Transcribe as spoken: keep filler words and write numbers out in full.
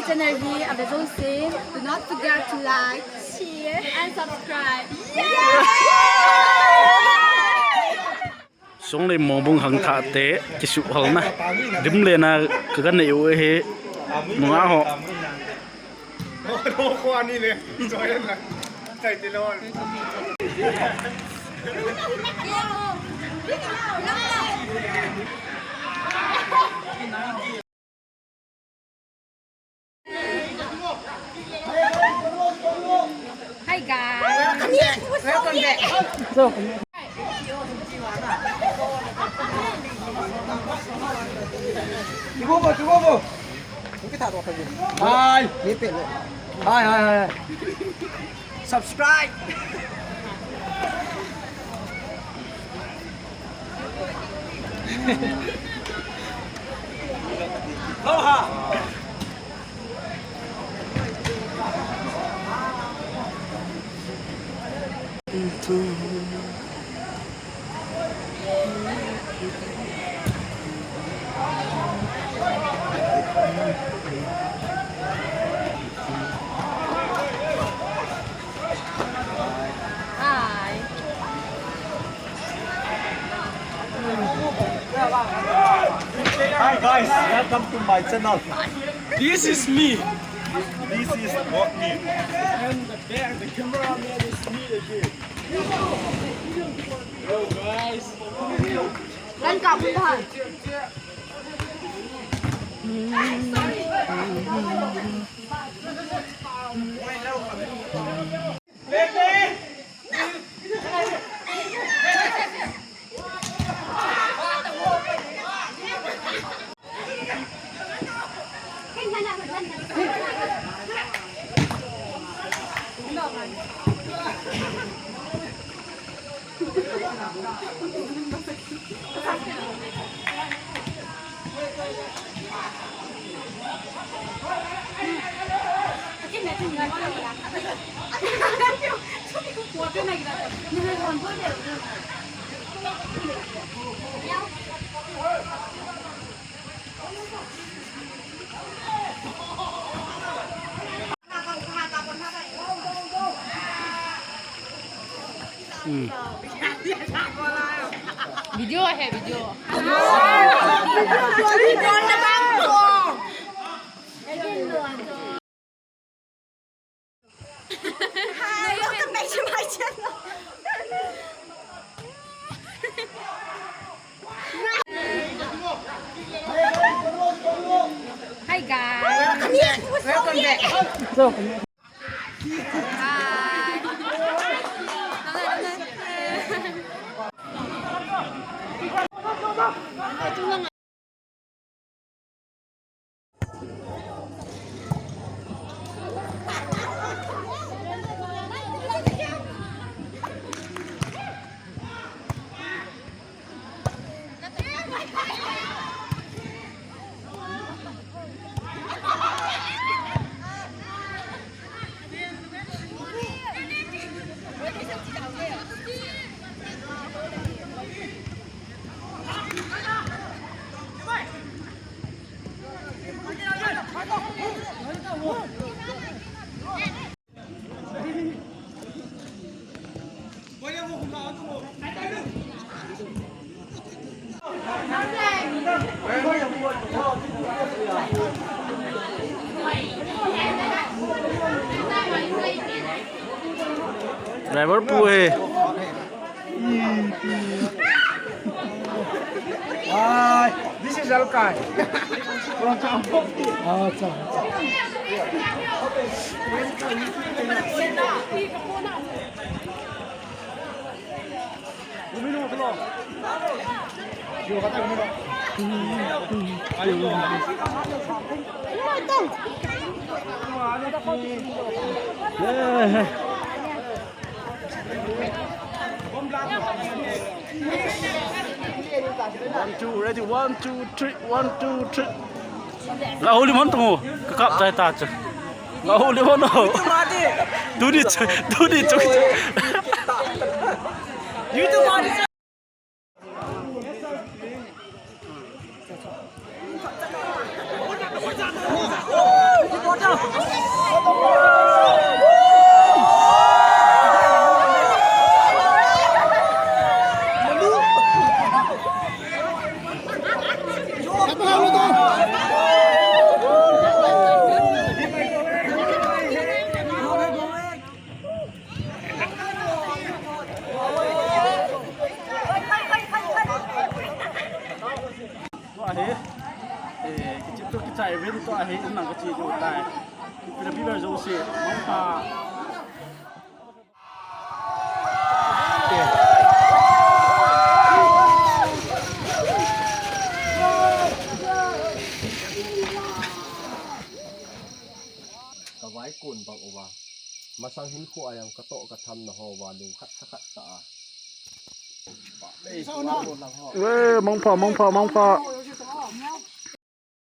Channel hi ave jousen, do not forget to like, share and subscribe. Songlei Mongbung hangthah te kisuhhalna dim lena ka, ka nei u ahi, nungah ho. Hi guys. Welcome back. Welcome back. Hi. Hi, hi, hi. Subscribe. Hi. Hi guys, welcome to my channel. This is me. This is not me. And the, the cameraman is me again. Hello guys. Video hai, video. Hi, welcome back to my channel. Hi guys. Welcome back. Welcome back. Hi. Driver pu hai. Hi, this is Alkai. From Kangpokpi. Acha, acha. One, two, ready, one, two, three, one, two, three. Nga huli mon tu, kakap chai ta chu. Nga huli mon ho. Tuni chu, tuni chu. YouTube. Tua hi, eh, kichep tu kichai vin tua hi, inlang kachi tu tai. Pina pi ba jo si, mangpa. Ka vaikon bang uva. Masang hinkho a jong ka toh ka tham na ho uva lungkhat sakhat ta a. Eh, mangpha, mangpha, mangpha.